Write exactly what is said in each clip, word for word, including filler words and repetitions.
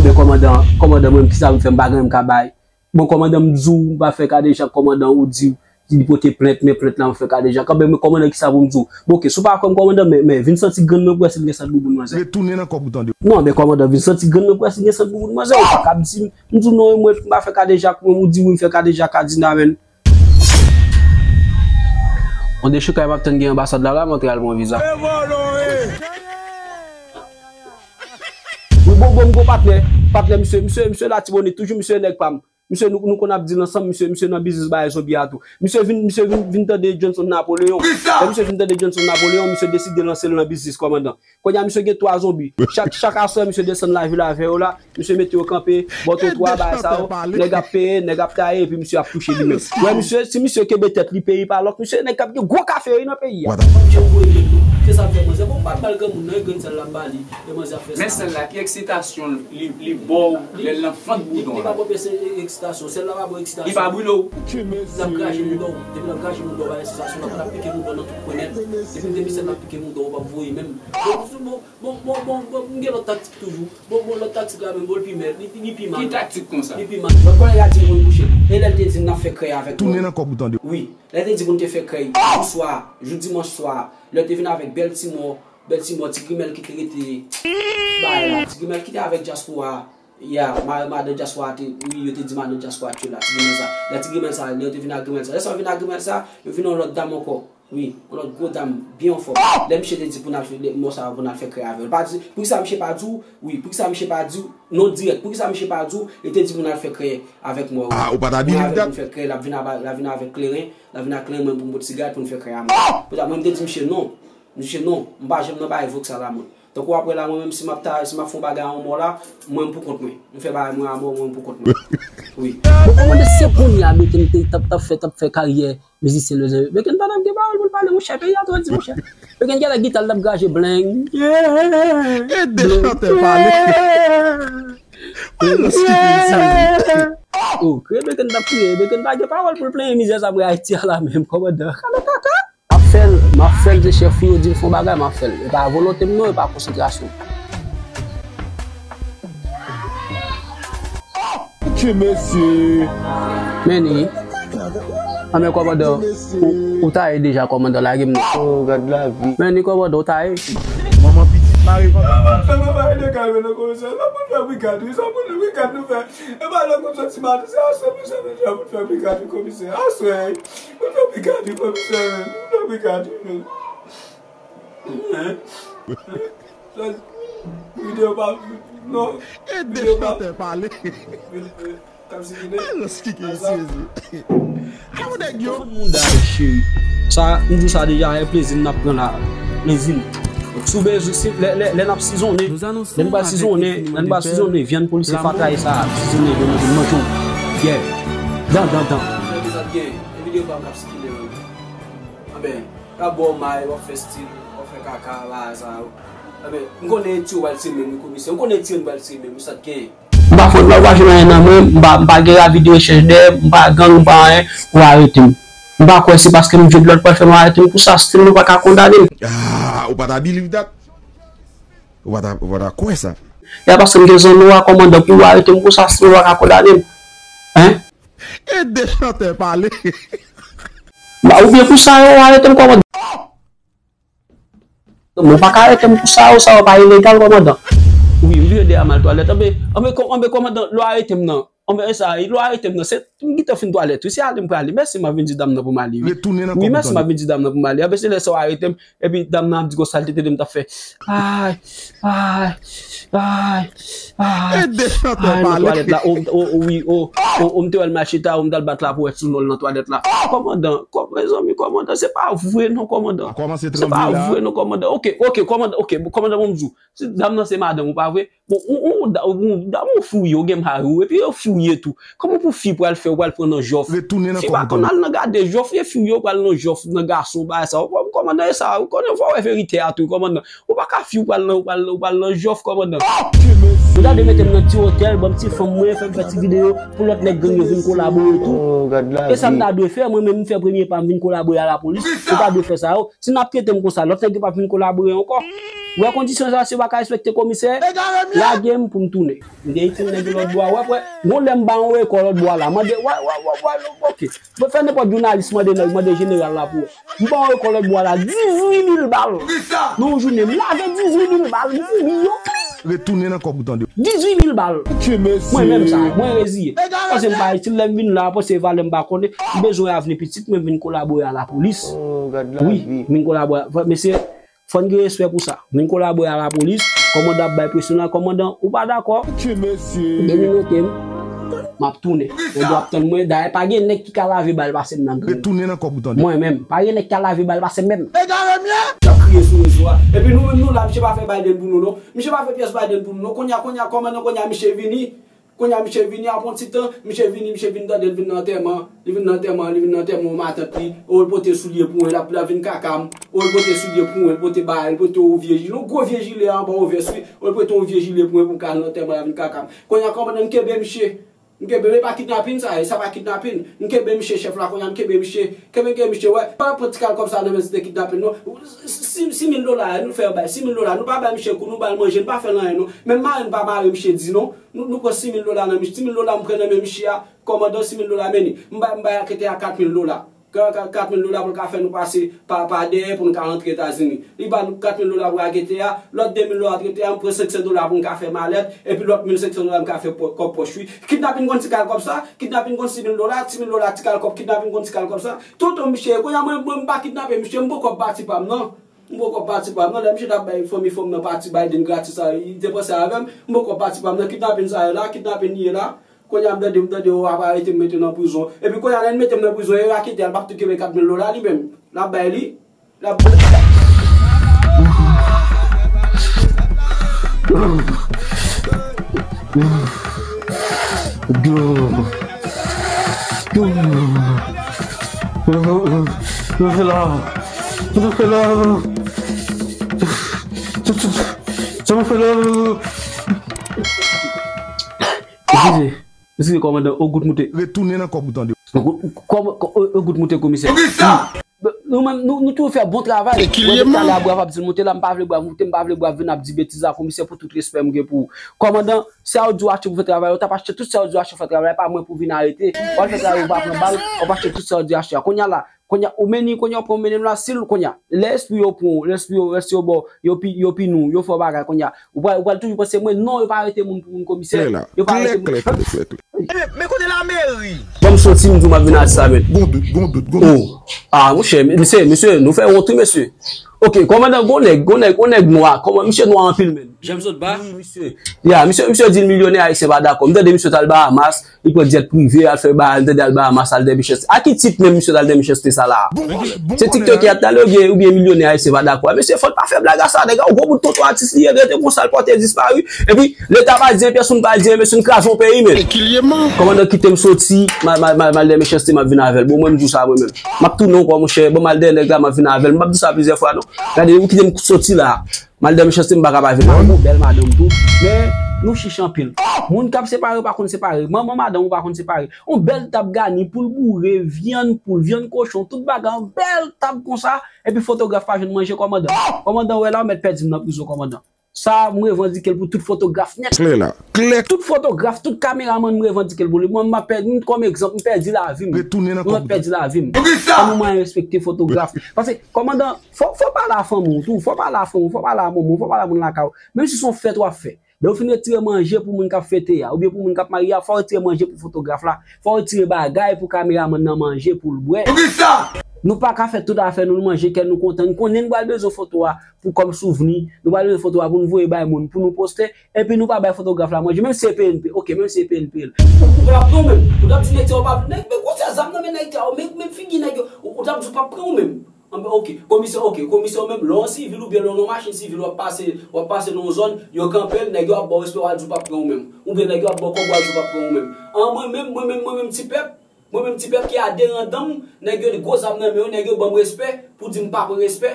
Men kòmandan, kòmandan, mwen menm, kisa pou m fè? M pa gen anyen m ka bay. Bon, kòmandan, m di w m pa fè kadejak, kòmandan, ou di li pote plent, men plent la m fè kadejak. Anben, men kòmandan, kisa pou m di w? Bon, oke, si w pa kwè m, kòmandan, men, men vin santi grenn mwen pou wè si l gen sant bouboun manzè. Retounen nan kòb ou tande. Non, men kòmandan, vin santi grenn mwen pou wè si l gen sant bouboun manzè. Ou pa ka ap di m, m di w non, mwen, m pa fè kadejak, mwen, ou di wi, m fè kadejak, Adina, men. On de chikay m ap tann gen anbasad la, la, m antre al pran viza. Wi, bon, bon, m gon patnè, patnè, misye, misye, misye Latibonit, toujou misye nèg pa m. Misye, nou, nou konn ap deal ansanm, misye, misye nan biznis bagay zonbi a tou. Misye vin, misye vin, vin tande Johnson Napoleon. Lè misye vin tande Johnson Napoleon, misye deside lanse l nan biznis, kòmandan. Kounye a, misye gen twa zonbi. Chak, chak aswè, misye desann lavil avè yo la, misye mete yo kanpe bò twotwa, bagay sa yo. Nèg ap peye, nèg ap taye, epi misye ap touche li menm. Wè, misye, si misye kenbe tèt li, peyi pa lòk, misye nèg k ap gen gwo kafe wi nan peyi a. Manzè voye menm non. Se sa m fè manzè. Bon, m pa t ba l granmoun non, e grenn sèl la m ba li. E manzè ap fè sa. Men sèl la, ki eksitasyon li, li ba w lè l nan fant boudon la? Li pa ba w pèsonn eksitasyon. Sèl la pa ba w eksitasyon. Li pa brile w? L ap krache mouda w. Depi l ap krache mouda w, ba l eksitasyon. L ap, l ap pike mouda w nan tout kwen nèt. Depi l te misye l ap pike mouda w, w p ap voye menm. Bon, bon, bon, bon, bon, bon, m gen lòt taktik toujou. Bon, bon, lòt taktik la menm, bon, l pi mèt, li, li pi mal. Ki taktik konsa? Li pi mal. Lòt kòlèg la di m konn kouche. E lè l te di m n ap fè krèy avèk mwen. Tounen nan kòb ou tande. Wi, lè l te di pou n te fè krèy jou swa, jou dimanch swa, lè l te vin avèk bèl ti mò, bèl ti mò, ti grimèl ki te rete bay la, ti grimèl ki te avèk dyaspora a, ya, ma-, madan dyaspora a te, wi, yo te di madan dyaspora a te la, ti grimèl sa, lè ti grimèl sa, lè yo te vin ak grimèl sa, lè sa yo vin ak grimèl sa, yo vin yon lòt dam ankò. Wi, yon lòt gwo dam byen anfòm. Lè misye te di pou n al fè, lè mò sa yo pou n al fè krèy avè l. Pa di, poukisa misye pa di w, wi, poukisa misye pa di w, non dirèk, poukisa misye pa di w, li te di pou n al fè krèy avèk mwen, wi. Ah, ou pa ta believe that? Mwen avè l pou n fè krèy, l ap vin avè, l ap vin avèk kleren, l ap vin ak kleren mwen pou m pot sigarèt pou n fè krèy a mwen. Poutèt mwen, m te di misye non. Misye non, m pa janm nan bagay vòks sa la mwen. Tankou w ap wè la, mwen menm, si m ap ta, si m ap fè yon bagay a yon mò la, mwen m pou kont mwen. M fè bagay mwen a mò, mwen m pou kont mwen. Wi. Bon, kòmandan, se kounye a Beken te t ap, t ap fè, t ap fè karyè mizisyen lè zè. Beken pa t ap gen pawòl pou l pale, monchè, peyi a twò di, monchè. Beken genlè gita l t ap graje bleng. Ede chantè pale. Blen. Oh, kre Beken t ap kriye. Beken pa gen pawòl pou l plenyen mizè sa pou Ayiti a la menm, kòmandan. Kale kaka. M ap fè l, m ap fè l, se chèf ou yo di m fè yon bagay, m ap fè l. E pa volonte m non, e pa konsantrasyon. Ti mesye. Men ni. Anben kòmandan, ou, ou ta ye deja kòmandan, lage m non. Oh, gad lavi. Men ni kòmandan, ou ta ye. Manman pitit mare fanmi. Fè mwen bay de kay nan komisè. Sa pou fè brigad, wi, sa pou fè brigad nou fè. E pa lè konn soti maten, se aswè, mesye, mesye, pou fè brigad wi komisè. Aswè, pou fè brigad wi komisè, pou fè brigad wi. Videyo pa, non. Ede chantè pale. Kap sikile. Alòs ki gen sezi. Aw nèg yo. Moun da cheri. Sa, m di w sa deja, e plezi n ap pran la. Plezi n. Si w bezwen, si, lè, lè, lè n ap sizonnen, lè n pral sizonnen, lè n pral sizonnen vyann polisye fatra e sa, ap sizonnen vyann pou n manje w. Yeah. Dan, dan, dan. Sa gen, e videyo pa m kap sikile menm. Anben, w ap bò may, w ap fè stil, w ap fè kaka, bagay sa yo. Anben, m konnen Etyo pral tire menm wi komisè. M konnen Etyo pral tire menm wi, sa k genyen. M pa fòt la, ou pa jwenn anyen nan mwen, m pa, m pa gen avi de rechèch dèyè m, m pa gang, m pa anyen, ou arete m. M pa kwè se paske m jwe dlòt pral fè nou arete m pou sa, still nou pa ka kondane m. Ah, ou pa ta believe that? Ou pa ta, ou pa ta kwè sa? E a paske m gen zanmi w a kòmandan pou ou arete m pou sa, still nou pa ka kondane m. Hein? Ede chantè pale. Ba, oubyen pou sa yo arete m kòmandan. Mwen pa ka arete m pou sa yo, sa yo pa ilegal kòmandan. Wi, m vire dèyè m al twalèt. Anben, anben, kò-, anben kòmandan, lè w arete m nan. Anben, e sa, lè w arete m nan, se, m gentan fin twalèt wi, se ale m prale. Mèsi, m ap vin di dam nan pou m ale wi. Wi, mèsi, m ap vin di dam nan pou m ale. Anben, se lè sa w arete m, epi dam nan ap di konsa l te tande m t ap fè. Ay, ay, ay, ay. Ede chantè pale. Nan twalèt la, o, o, o, wi, o, o, o, m te wè l mal chita, o, m t al bat lapouwèt sou non l nan twalèt la. Kòmandan, kò-, mezanmi, kòmandan, se pa vre non, kòmandan. Se pa vre non, kòmandan. Oke, oke, kòmandan, oke, kòmandan, bon, m di w, si dam nan se madanm ou, pa vre? Bon, ou, ou, ou, ou, dam ou fouye, ou gen mari w, epi yo fouye tou. Kòman pou fi pral fè, ou pral pran nan jòf? Fi pa konn al nan gade jòf, e fi yo pral nan jòf, nan gason, bagay sa yo. Kòmandan, e sa, ou konnen fò w wè verite a tou, kòmandan. Ou pa ka fi, ou pral nan, ou pral, ou pral nan jòf, kòmandan. Ou ta dwe mete m nan ti otèl, ban m ti fanm mwen, fè m fè ti videyo, pou lòt nèg gang yo vin kolabore tou. E sa m ta dwe fè, mwen menm m fè premye pa m vin kolabore a lapolis. Ou ta dwe fè sa yo. Si n ap trete m konsa, lòt nèg yo p ap vin kolabore ankò. Ou wè kondisyon sa, si yo pa ka respekte komisè, lage m pou m tounen. M gen itil nèg yo lòt bò a, wè, wè. Gon lè m ba yon rekò lòt bò a la. Mande, wè, wè, wè, wè, ok. Mwen fè nenpòt jounalis mande nèg, mande jeneral la pou wè. M ba yon rekò lòt bò a la, dizuit mil bal. Nan yon jounen, m lave dizuit mil bal, m foubi yo. Retounen nan kòb ou tande. Dizuit mil bal. Mwen menm sa, mwen reziye. Paske m pa itil lè m vin la, paske valè m pa konnen. M bezwen avni pitit mwen, m vin kolabore a lapolis. Wi, m vin kolabore. Mesye, fò n gen respè pou sa. M vin kolabore a lapolis, kòmandan ap bay presyon la, kòmandan, ou pa dakò? Depi note m, m ap tounen. Nèg yo ap tann mwen, dayè pa gen nèg ki ka lave bal pase m nan gang. Retounen nan kòb ou tande. Mwen menm, pa gen nèg ki ka lave bal pase m menm. N ap kriye sou rezo a. Epi nou menm nou la, misye pa fè Biden pou nou non. Misye pa fè pyès Biden pou nou non. Kounye a, kounye a, kòmandan, kounye a, misye vini. Kounye a, misye vini apre yon ti tan, misye vini, misye vin tande l vin nan antèman. Li vin nan antèman, li vin nan antèman yon matant li. O, l pote soulye pou mwen, l ap, l ap vin kaka m. O, l pote soulye pou mwen, l pote bagay, l pote yon vye jile, yon gwo vye jile anba yon vès, wi. O, l pote yon vye jile pou mwen pou m ka al nan antèman, l ap vin kaka m. Kounye a, kòmandan, m kenbe misye. M kenbe, men pa kidnapin sa ye, sa pa kidnapin. M kenbe misye chèf la, kounye a, m kenbe misye. Kenbe, kenbe misye, wè. Pa pran ti kal kòb sa nan men se te kidnapin, non. Si, sis mil dola, nou fè bay sis mil dola. Nou pa bay misye kou, nou ba l manje, nou pa fè l anyen, non. Menm mare n pa mare misye di, non. Nou, nou pran sis mil dola nan misye, sis mil dola m pran nan men misye a, kòmandan sis mil dola men li. M bay, m bay raketè a kat mil dola. Ka, ka, kat mil dola pou l ka fè nou pase pa, pa dèyè pou nou ka rantre Etazini. Li ba nou kat mil dola pou raketè a, lòt de mil dola raketè a, m pran senk san dola pou m ka fè malèt, epi lòt mil senk san dola m ka fè pò-, kòb pòch wi. Kidnapin konn ti kal kòb sa, kidnapin konn sis mil dola, sis mil dola ti kal kòb, kidnapin konn ti kal kòb sa. Tonton misye, kounye a mwen, mwen m pa kidnape misye, m poko pati pa m non. M poko pati pa m non, lè misye t ap bay fanmi fanm nan pati Biden gratis sa, li te panse avè m, m poko pati pa m nan, kidnapin sa ye la, kidnapin li ye la. Kounye a m tande, m tande yo ap arete m mete nan prizon. Epi kounye a lè n mete m nan prizon, yo rakete a, l p ap tou kenbe kat mil dola li menm. L ap bay li. L ap Eskize, eskize kòmandan, o gout moute. Retounen nan kòb ou tande. O gout, kòm, kò-, o, o gout moute komisè. Poukisa? Nou menm, nou, nou toujou fè bon travay. Mwen depi talè a Brav ap di l moute la, m pa vle Brav moute, m pa vle Brav vin ap di betiz la, komisè, pou tout respè m gen pou ou. Kòmandan, sa yo di w achte pou fè travay, ou t ap achte tout sa yo di w achte pou fè travay, pa mwen pou vin arete. W al fè travay, ou pa pran bal, w ap achte tout sa yo di w achte a. Kounye a la, kounye a, ou mennen, kounye a, ou pran mennen la, si l, kounye a, lè espri yo pran w, lè espri yo, lè espri yo ba w, yo pi, yo pini w, yo fè w bagay, kounye a, ou pral, ou pral toujou panse, mwen, non, yo pa arete moun pou moun komisè. Yo pa arete moun. Men, men kote lameri? Ban m soti, m di w m ap vin atis la, men. Gon dout, gon dout, gon dout. Oh. Ah, monchè, mesye, mesye, nou fè wont, wi, mesye. Ok, kòmandan, gon nèg, gon nèg, gon nèg nwa. Kòman, misye nwa anpil, men. Jan m sot ba? Wi, misye. Ya, misye, misye di l milyonè ayisyen pa dakò. M tande misye t al Bahamas, li pran jet prive, al fè bagay, m tande al Bahamas, al Dèmichèste. A ki tit menm misye t al Dèmichèste sa la? Se TikTok y ap talè oubyen, oubyen milyonè ayisyen pa dakò. Mesye, fò n pa fè blag a sa, nèg la, yon gwo bout tonton atis li ye, rete konsa, l pòte dispari. Epi, Leta pa di anyen, pyès moun pa di anyen, mesye, n kraze yon peyi, men. Kòmandan kite m soti, m al, m al, m al, m al Dèmichèste, m ap vin avè l. Bon, mwen, m di w sa, mwen menm. M ap tounen ankò, monchè, bon, m al dèyè nèg la, m ap vin avè l. M p ap di w sa plizyè fwa, non. Gade, ou kite m soti la. M al Dèmichèste, m pa ka pa vin la. Gon bèl madanm tou. Men, nou chich anpil. Moun k ap separe pa konn separe. Manman madanm ou pa konn separe. Yon bèl tab gani, poul boure, vyann poul, vyann kochon, tout bagay, yon bèl tab konsa. Epi fotograf pa jwenn manje, kòmandan. Kòmandan, wè la, ou mèt pèdi m nan prizon, kòmandan. Sa, m revandike l pou tout fotograf nèt. Klè la. Klè. Tout fotograf, tout kameramann, m revandike l pou li. Mwen, m ap pèdi, m, kòm egzanp, m pèdi lavi m. Retounen nan kòb ou tande. Mwen pèdi lavi m. Poukisa? An nou mwen respekte fotograf. Paske, kòmandan, fò, fò pale a fanmi w tou, fò pale a fanmi w, fò pale a manman w, fò pale a moun lakay ou. Menm si se yon fèt w ap fè. Lè w fin retire manje pou moun k ap fete a, oubyen pou moun k ap marye a, fò w retire manje pou fotograf la. Fò w retire bagay pou kameramann nan manje pou l bwè. Poukisa? Nou pa ka fè tout afè nou, nou manje kè nou kontan. Nou konnen n pral bezwen foto a pou kòm souvni. Nou pral bezwen foto a pou n voye bay moun, pou nou poste. Epi nou pa bay fotograf la manje. Menm si se P N P, ok, menm si se P N P l. Ou, ou p ap pran w menm. Ou t ap di nèg sa yo p ap, nèg, men gwo sè zam nan men nèg sa yo, men, men figi nèg yo. Ou, ou t ap di w p ap pran w menm. Anben, ok, komisè, ok, komisè w menm, lè w an sivil oubyen lè w nan yon machin sivil, w ap pase, w ap pase nan yon zòn, yo kanpe l, nèg yo ap ba w respè, w al di w p ap pran w menm. Oubyen nèg yo ap ba w kòb, w al di w p ap pran w menm. An, mwen menm, mwen menm, mwen menm, ti pèp, Mwen menm ti pèp ki aderan dan m, nèg yo gwo zam nan men yo, nèg yo ban m respè pou di m pa pran respè.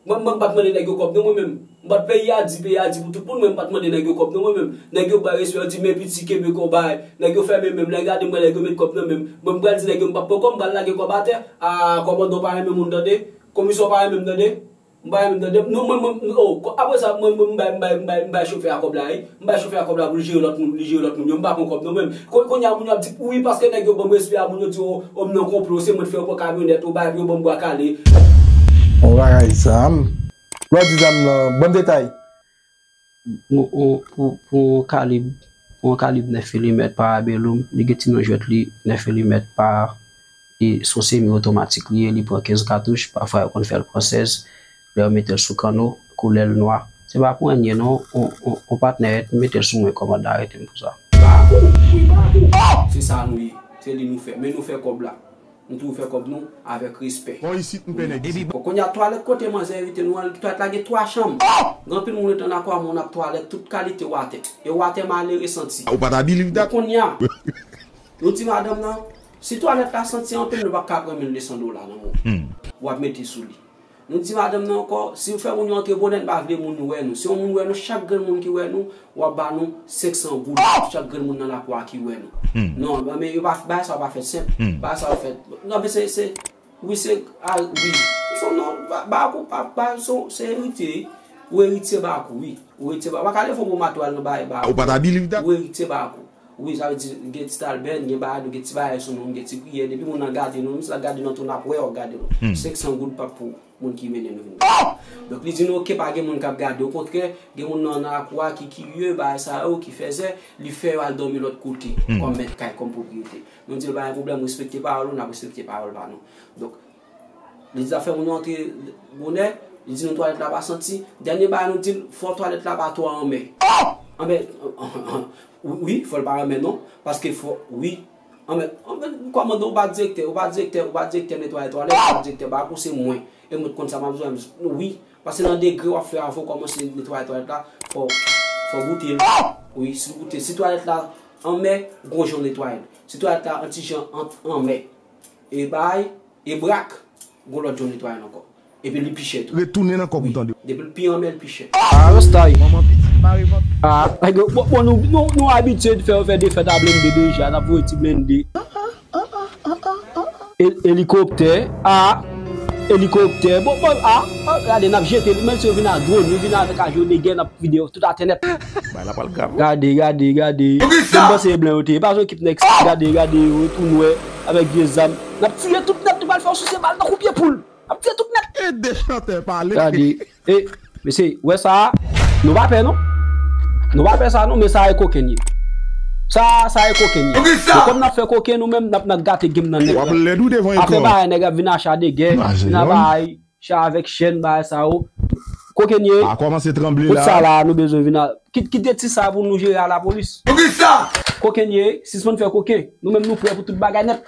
Mwen, mwen m pa t mande nèg yo kòb non mwen menm. M pa t peyi a di, peyi a di pou tout moun, mwen m pa t mande nèg yo kòb non mwen menm. Nèg yo bay respè, yo di men piti kenbe kòbay. Nèg yo fèmen men m, lè gade m wè nèg yo met kòb nan men m. Mwen m pral di nèg yo m p ap pran kòb, m pral lage kòb atè. A, kòmandan w pa renmen moun tande, komisè w pa renmen m tande. M pa menm tande. Non, mwen, mwen, oh, apre sa, mwen, mwen, m bay, m bay, m bay, m bay chofè a kòb la, wi. M bay chofè a kòb la pou l jere lòt moun, li jere lòt moun yo. M pa pran kòb, non, menm. Ko-, kounye a, moun yo ap di, wi, paske nèg yo ban m respè a, moun yo di, oh, oh, m nan konplo, se mwen t fè yo pran kamyonèt, ou bay pou yo ban m bwa kale. On bagay sa, m. Lè w di zam nan, ban m detay. Pou, pou, pou, pou yon kalib, pou yon kalib nèf milimèt Parabellum, li gen ti non jwèt li, nèf milimèt pa, e s on semi otomatik li ye, li pran kenz katouch, pafwa yo konn fè l pran sèz, lè yo mete l sou kanno, koulè l nwa. Se pa pou anyen non, on, on, on patnè mete l sou mwen, kòmandan arete m pou sa. Bakou, wi, Bakou. Se sa nou ye, se li nou fè, men nou fè kòb la. Nou toujou fè kòb nou avèk respè. Bon, isit, m pè nèg isit. Bon, kounye a, twalèt kote manzè envite nou an, twalèt la gen twa chanm. Gen anpil moun rete nan akwa, moun ap twalèt, tout kalite watè. E watè malere santi. Ou pa ta believe that? Bon, kounye a, nou di madanm nan, si twalèt la santi anpil, nou p ap ka pran mil de san dola nan men w. W ap mete sou li. Nou di madanm nan ankò, si w fè moun yo antre bonè, n pa vle moun wè nou. Si yon moun wè nou, chak grenn moun ki wè nou, w ap ba nou senk san goud. Chak grenn moun nan lakou a ki wè nou. Non, men yo pa, bagay sa yo pa fèt senp. Bagay sa yo fèt. Non, men se, se, wi, se, a, wi. Se non, ba, Bakou, pa, ba, se, se eritye, wi. Ou eritye Bakou, wi. Ou eritye Bakou. Ou pa ka leve yon bon mato al nan bagay Bakou. Ou pa ta believe that? Ou eritye Bakou. Wi, sa vle di, gen ti talbèn, gen bagay, nou gen ti bagay sou nou, gen ti priyè. Depi moun nan gade nou, menm si l ap gade nou, tou n ap wè w ap gade nou. Senk san goud p ap pou moun ki mennen nou vin gade. Donk, li di nou, oke, pa gen moun k ap gade. Okontrè, gen moun nan, nan lakou a ki kirye, bagay sa yo, ki fèzè, li fè yo al dòmi lòt kote, kòm mèt kay, kòm pwopriyete. Nou di l, pa gen pwoblèm, respekte pawòl ou, n ap respekte pawòl pa nou. Donk, li di l ap fè moun yo antre bonè, li di nou twalèt la pa santi. Dènye bagay nou di l, fò twalèt la pa twò anmè. Anmè, wi, fò l pa anmè non, paske fò, wi. Anmè, anmè, kòmandan, ou pa direktè, ou pa direktè, ou pa direktè netwaye twalèt, ou pa direktè Bakou, se mwen. E mwen k konn sa m ap bezwen, wi. Paske nan degre w ap fè avan w kòmanse netwaye twalèt la, fò, fò goute l. Wi, si w goute, si twalèt la anmè, gon jan w netwaye l. Si twalèt la yon ti jan an-, anmè, e bay, e brak, gon lòt jan w netwaye l ankò. Epi li pi chè tou. Retounen nan kòb ou tande. Depi l pi anmè, l pi chè. Ah, Rasta. Manman pitit mare vant. Ah, nèg yo, bon, bon, nou, nou, nou abitye fè, fè defèt a blende deja, n ap voye ti blende. E-, elikoptè, ah, elikoptè, bon, bon, ah, ah, gade, n ap jete li, menm si yo vin ak dwòn, yo vin avèk avyonegè, n ap vide yo tout atè nèt. Bay la pral grav, wi. Gade, gade, gade. M panse e blan yo te ye, e pa yon ekip nèg, gade, gade yo, tou nwè, avèk vye zam. N ap tire tout nèt, nou pral fè yo souse bal tankou pye poul. N ap tire tout nèt. E de chantè pale. Gade, e, mesye, wè sa, nou pa pè non. Nou pa pè sa non, men sa e kokenn ye. Sa, sa e kokenn ye. Poukisa? Men kòm n ap fè kokenn, nou menm, n ap, n ap gate game nan nèt. W ap lèd ou devan ekran. Afè bagay nèg ap vin a cha de gè, vin a bagay, cha avèk chèn, bagay sa yo. Kokenn ye. A kòmanse tranble la. Kout sa la, nou bezwen vin a, kit, kite ti sa pou nou jere a lapolis. Poukisa? Kokenn ye, sispann fè koken. Nou menm nou prè pou tout bagay nèt.